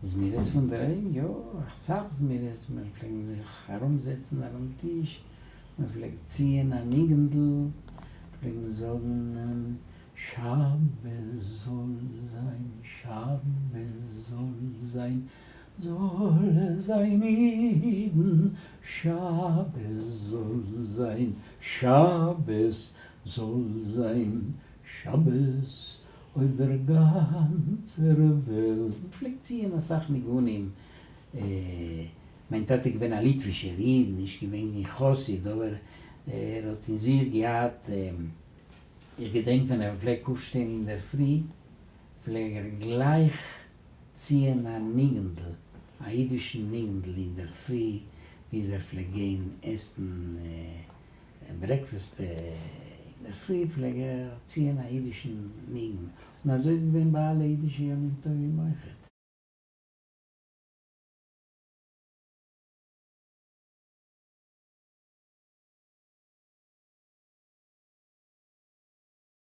זמירות פון דערהיים? יא, אסאך זמירות, מיר פלעגן זיך ארומזעצן ארום טיש, מען פלעגט ציען א ניגונ'דל, פלעגט מען זאגן שבת זאל זיין, שבת זאל זיין, זאל זיין אידן, שבת זאל זיין, שבת זאל זיין, שבת אויף דער גאנצער וועלט. מען פלעגט ציען אסאך ניגונים, מיין טאטע איז געווען א ליטווישער איד, נישט געווען קיין חסיד, אבער ער האט אין זיך געהאט, איך געדענק ווען ער פלעגט אויפשטיין אינדערפרי, פלעג ער גלייך ציען א ניגונ'דל, א אידישן ניגונ'דל אינדערפרי, ביז ער פלעגט גיין עסן breakfast אינדערפרי פלעג ער ציען א אידישן ניגון, און אזוי איז געווען ביי אלע אידישע ימים טובים אויכעט.